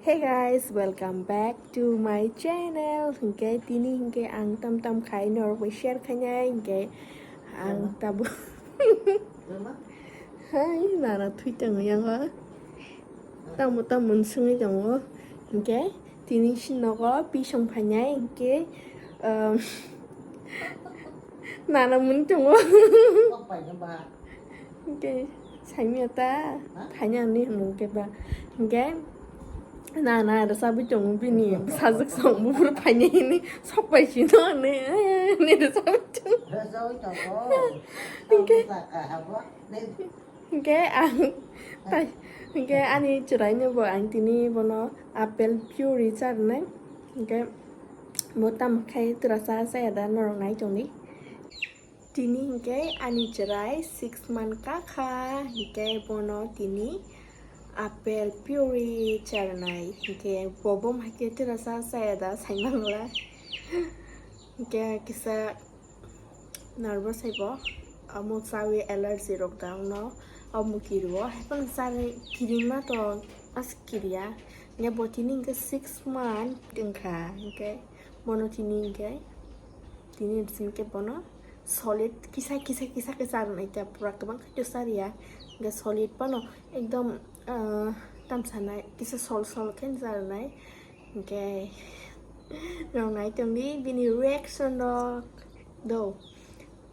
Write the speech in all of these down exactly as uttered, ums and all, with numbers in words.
Hey guys, welcome back to my channel. Hingke tini hingke ang tam tam khai norok bai share khainai hingke ang tabo. Hai, nana thui tongo yango. Tamo tamo sungwi tongo. Hingke tini si nogo pisong phainai hingke, um, nana muni tongo. Hingke saimya ta, phainani hwnwi khe ba. Hingke na, na, rwchapwi tongo bini bwsajwk song buphuru phainai hwnwi sok pai sino hwnwi, eh, hwnwi rwchapwi tongo. Hingke, hingke ang tai, hingke ani chwraino bo ang tini bono apple puri charwnai. Hingke bo tamo khai twrasa chaya da norok nai tongdi. Tini hingke ani chwrai six month kakha, hingke bono tini apple puri charwnai, hingke bo bom haikhe twrasa chaya da saimangla. Hingke kisa nervous haibo, amo chawi allergy rok da wngno, amo kirio, haiphano charwi kirima to as kiriya, hingke bo tini hingke six month wngkha, hingke bono tini hingke tini hingke bono. Solid kisa kisa kisa kisa rwnai ta pura kwbang khe to sariya. Hingke solid phano ekdom, ah, tamsanai kisa sol sol khe rwnai. Hingke rwnai tongdi bini reaction rok do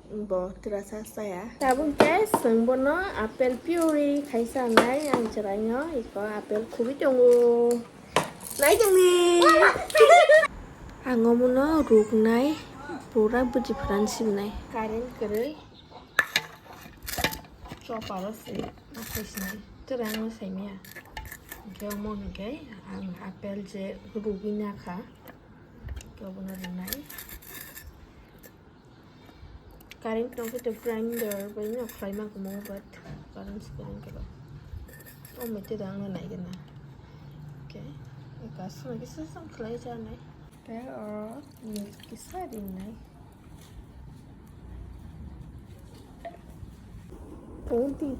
bo twrasa chaya. Tabuk khe chwng bono apple puri khai chanai ang chwraino iko apple khubui tongo. Nai tongni. Ang omono ruknai pura buji pran sibnai. Current kwrwi. Choparo se akhai sinai. Tere ang saimya. Hingke omo hingke ang apple je rugwi nakha. Hingke obono rwnai. Current tong khe to grinder bai no khlai ma kumo, but current se current kebo. O mete da ang nai gana. Okay. Eka sima kisa sam khlai cha nai. Te o milk kisa rinai. Pungti.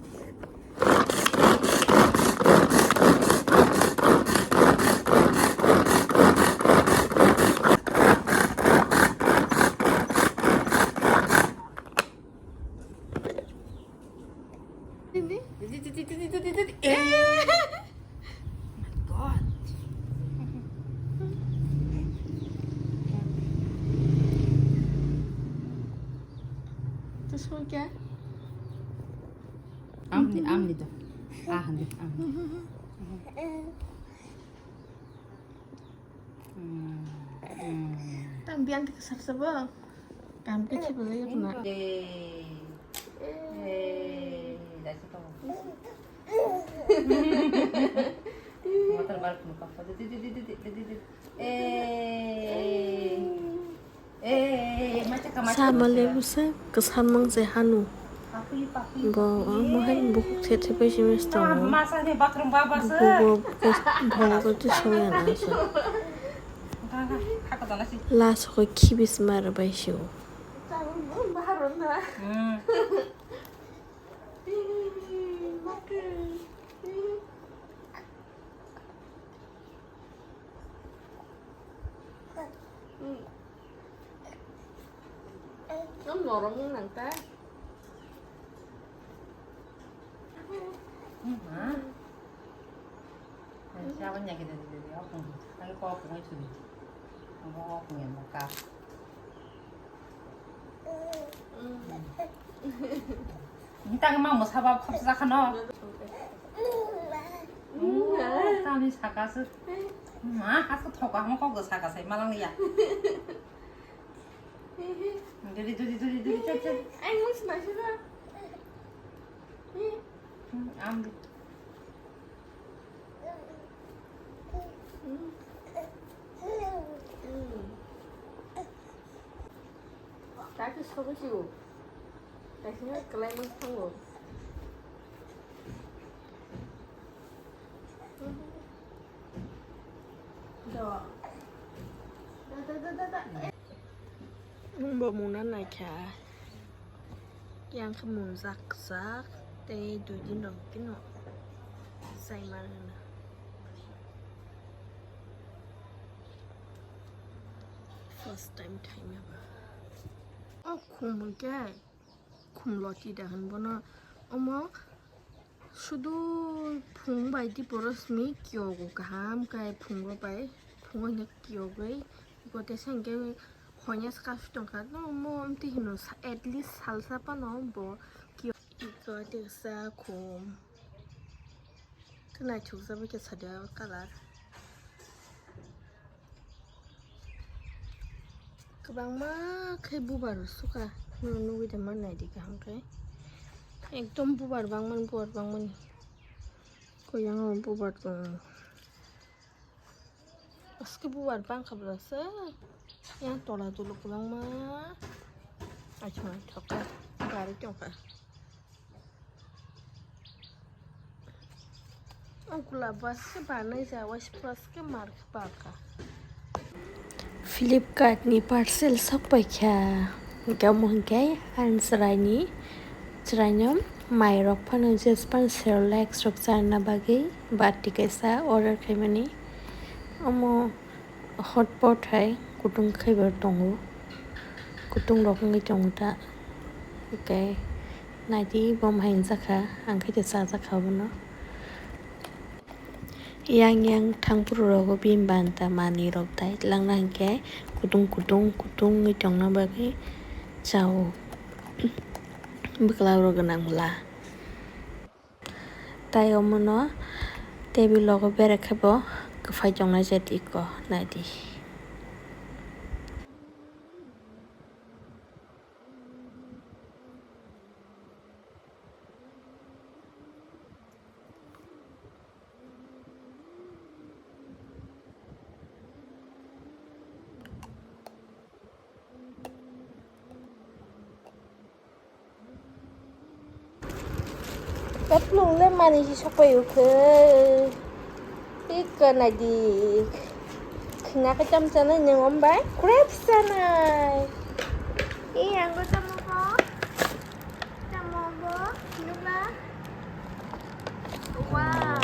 Hindi? Eh! Oh my God. Terus mau kya? Amli, amli to. Ah, hindi, amli. Hmm, hmm. Tang biang di kesar sabo. Kam ke cibo lagi puna. Eh, eh, dah sih kamu. Motor balik muka. Di, di, di. Eh, eh, macam kamu. Sama lebu se kesan mang se hanu. Bo, ah, mohai bukhuk se thepai se mes tongo. Bukhuk bo, bhongo twi soya na se. Last khe khibis mar bai se o. Ang norong nang ta. Hmm, ha? Siapa nyakit dari, dari opung? Ayo kau opung itu nih. Aku opung ya, maka. Kita kemang mau sabab khop sakano. Tani sakasih. Ma, aku thok, aku kok sakasih malang ya. Duri, duri, duri, duri, cek, cek. Ang mas masih na. Hmm, ambil. Kaki sobo siu. Kaki na kelai mas tanggo. Do. Da, da, da, da, da. Nwng bo mungna naikha. Yang khe mungjak jak tei dui din rok khe no chai man hwno. Last time time ya ba. O khum hwnkhe khum loti da hwn bono. Omo sudu phung bai di porosmi kiyogo kaham kai phungo bai phungo hwnkhe kiyogwi iko tesa hwnkhe hoina swkang tongkha no omo amtwi hino at least salsa phano bo kiyo iko tesa khum. Khe naithok jagwi khe sadi o colour. Kwbangma khe bubar sukha. Nw-, nugwi tongma naidi kaham khe. Ekdom bubar bangmani, bubar bangmani. Koi yang o bubar tongo. Aske bubar bangkha bwlasa. Yang tola tulu kwbangma. Aithok aithok khe gari tongkha. Ang kula bus khe barnai ja, waisa bus khe mar khe barkha. Flipkart ni parcel sok paikha. Hwnkhe omo hwnkhe ang chwraini, chwraino mairok phano jespan Cerelac rok charna bagwi bati kaisa order khaimani. Omo hotpot hai kutung khaibo tongo, kutung rok wngwi tongo ta, hwnkhe naidi bo hai wngjakha, ang khe chajakha obono. Yang yang thangphuru rogo bini banta manwi rok tai twlangna hwnkhe kutung kutung kutung wngwi tongna bagwi chao bwkla rok gwnang bwla. Tai omono table logo berek khe bo kwphai tongnai je twi ko naidi. Katlung le mani si sopai ukhe. Ika naidi. Khna ka cham chanai nang om bai. Crepes chanai. I ang bo chamo ko. Chamo bo. Nukla. Wow.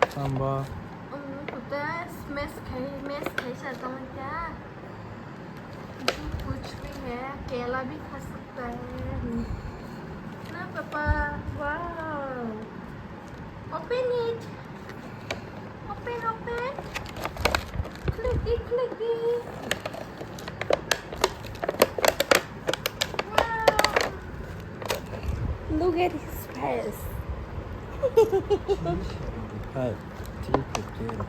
Chamba. Um, kuta smash khai, smash khai sa tong kya? जी कुछ भी है, केला भी खा सकता है। ना पापा, wow। Open it। Open, open। Clicky, clicky। Wow। Look at his face। Hi, ठीक है, ठीक है।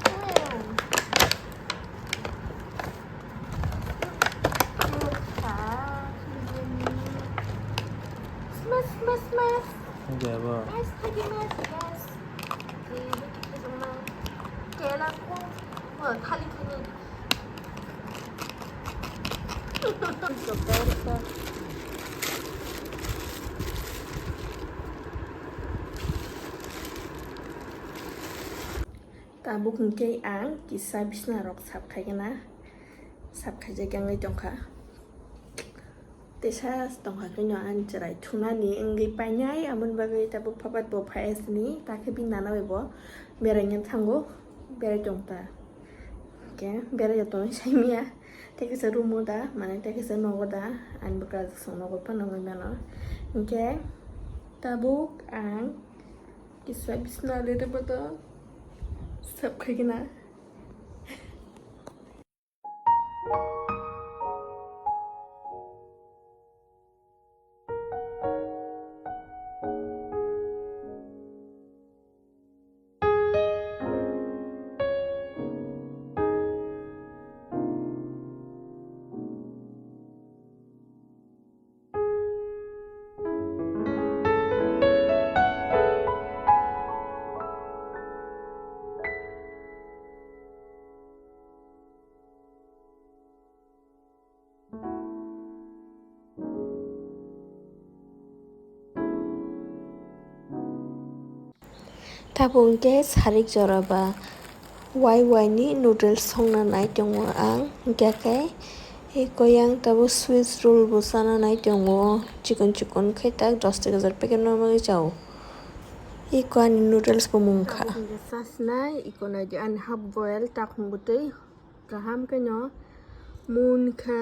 Wow। Smash, smash, smash। Smash, smash, smash। Kela ko, oh, thali thali. Tabuk hwnkhe ang kisa bisna rok sap khaigena, sap khaijak wngwi tongkha. Teisa tongkha kheno ang chwrai thunani wngwi painai, aboni bagwi tabuk phapat bo phai sini, takhe bini nana bai bo beraina thango, berai tongta. Hwnkhe berai tongwi saimanya, tei kisa room o da, mane tei kisa nogo da, ani bwkrajwk song nogo phano wngwi mano. Hwnkhe tabuk ang Kisa bisna rwrwbo to sap khaigena. Tabuk hwnkhe sarik jora ba wai wai ni noodles songna nai tongo ang, hwnkhe khe eko yang tabuk Swiss roll bo chana nai tongo, chikon chikon khe tak dos taka jar packet no bagwi chao. Eko ani noodles bo mung kha. Tabuk hwnkhe chasinai, eko naidi ani half boil takhum bwtwi. Kaham khe no munkha,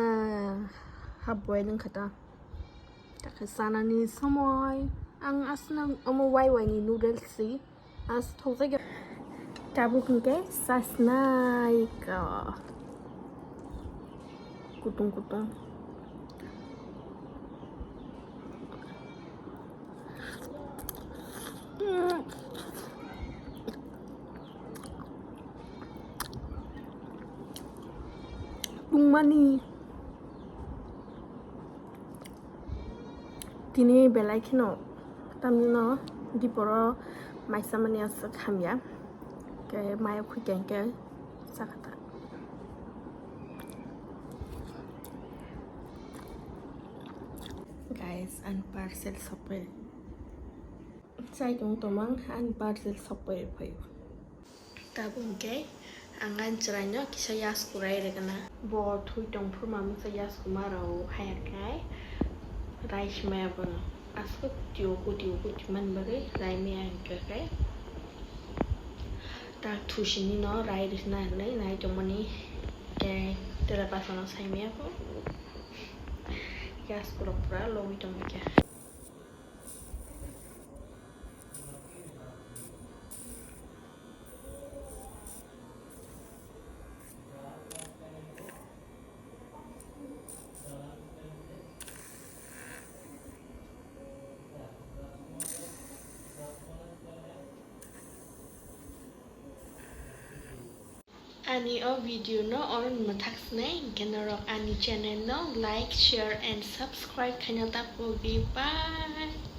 half boil wngkha ta. Takhe chanani somoi ang aswk no omo wai wai ni noodles si. As thokjagya. Tabuk hwnkhe chasnai ka. Kutung kutung. Mm. Tungmani. Tini belai kheno tamni no diporo maisa mani aswk hamya. Khe mayo khuikhe hwnkhe sakha ta. Guys, ani parcel sokpai. Chai tong tomang ani parcel sokpai phaio. Tabuk hwnkhe ang ani chwraino kisa yasku rai rwgwna. Bo thwi tong phuru mamungsa yasku ma rw hai hwnkhe rai si maya bono. Aswk tio kuti kuti mani bagwi rai maya hwnkhe khe tak thusini no rai rwna hinwi nai tongmani khe tela pasano sai maya bo. Yasku rok pura logwi tongmani khe. Ani o video no oro mwthak swnai, hwnkhe norok ani channel no like, share and subscribe khaina ta pogdi. Bye.